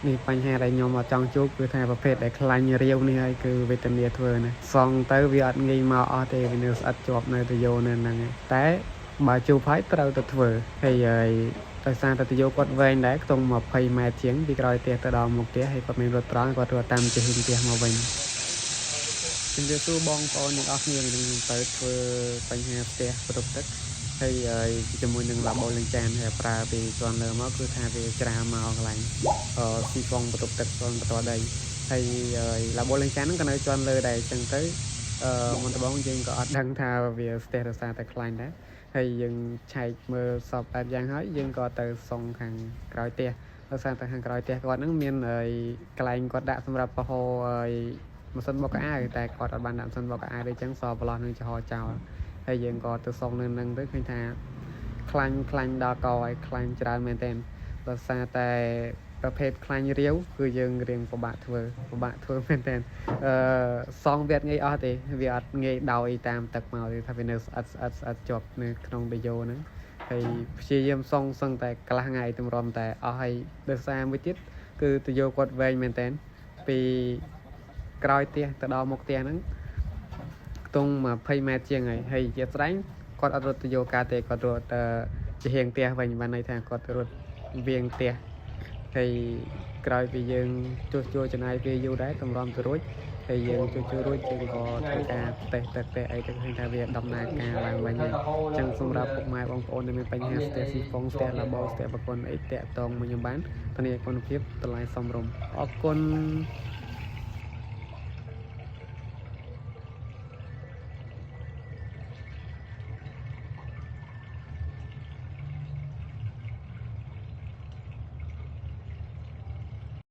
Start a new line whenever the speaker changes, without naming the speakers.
នេះបញ្ហាដែលខ្ញុំអត់ចង់ជួបគឺថាប្រភេទដែលខ្លាញ់រាវនេះហើយគឺវេទនាធ្វើណាសង់ទៅវាអត់ងាយមកអស់ទេវានៅស្អិតជាប់នៅទុយោនៅហ្នឹងឯងតែបើជួបហើយត្រូវទៅធ្វើហើយហើយដោយសារតែទុយោគាត់វែងដែរខ្ទង់20ម៉ែត្រជាងពីក្រោយផ្ទះទៅដល់មុខផ្ទះហើយគាត់មានរត់ត្រង់គាត់រត់តាមជាហ៊ីងផ្ទះមកវិញជំរាបសួរបងប្អូនទាំងអស់គ្នានឹងទៅធ្វើបញ្ហាផ្ទះបន្ទប់ទឹកហើយហើយជាមួយនឹងឡាបូលាងចានហើយប្រើពីជាន់លើមកគឺថាវាច្រាលមកកន្លែងអឺស៊ីហ្វុងបន្ទប់ទឹកជាន់បន្តដីហើយហើយឡាបូលាងចានហ្នឹងក៏នៅជាន់លើដែរអញ្ចឹងទៅអឺមុនដំបូងយើងក៏អត់ដឹងថាវាស្ទះរសារតែខ្លាញ់ដែរហើយយើងឆែកមើលសពបែបយ៉ាងហើយយើងក៏ទៅសុងខាងក្រោយផ្ទះដោយសារតែខាងក្រោយផ្ទះគាត់ហ្នឹងមានហើយកន្លែងគាត់ដាក់សម្រាប់ប្រហោហើយម៉ាស៊ីនបោកខោអាវតែគាត់អត់បានដាក់ម៉ាស៊ីនបោកខោអាវទេអញ្ចឹងសប្រឡោះនឹងចំហចោលហើយយើងក៏ទៅសុងនៅនឹងទៅឃើញថាខ្លាញ់ខ្លាញ់ដល់កហើយខ្លាញ់ច្រើនមែនទែនដោយសារតែប្រភេទខ្លាញ់រាវគឺយើងរៀងពិបាកធ្វើពិបាកធ្វើមែនទែនអឺសងវាអត់ងាយអស់ទេវាអត់ងាយដោយតាមទឹកមកទេថាវានៅស្អិតស្អិតស្អិតជាប់នៅក្នុងដយោហ្នឹងហើយព្យាយាមសងសឹងតែកន្លះថ្ងៃទម្រាំតែអស់ហើយដោយសារមួយទៀតគឺទុយោគាត់វែងមែនទែនពីក្រោយផ្ទះទៅដល់មុខផ្ទះហ្នឹងខ្ទង់20ម៉ែត្រជាងហើយហើយជាស្ដែងគាត់អត់រត់ទៅយកការទេគាត់រត់ទៅជាហៀងផ្ទះវិញបានន័យថាគាត់រត់វៀងផ្ទះហើយក្រោយពីយើងជួសជុលចំណាយពេលយូរដែរតម្រាំទៅរួចហើយយើងជួសជុលរួចយើងក៏ធ្វើការតេស្តទឹកតេស្តអីទៅឃើញថាវាដំណើរការឡើងវិញហើយអញ្ចឹងសម្រាប់ពុកម៉ែបងប្អូនដែលមានបញ្ហាស្ទះស៊ីហ្វុងស្ទះឡាបូស្ទះប្រព័ន្ធអីតាក់ទងមកខ្ញុំបានធានាគុណភាពតម្លៃសមរម្យអរគុណ។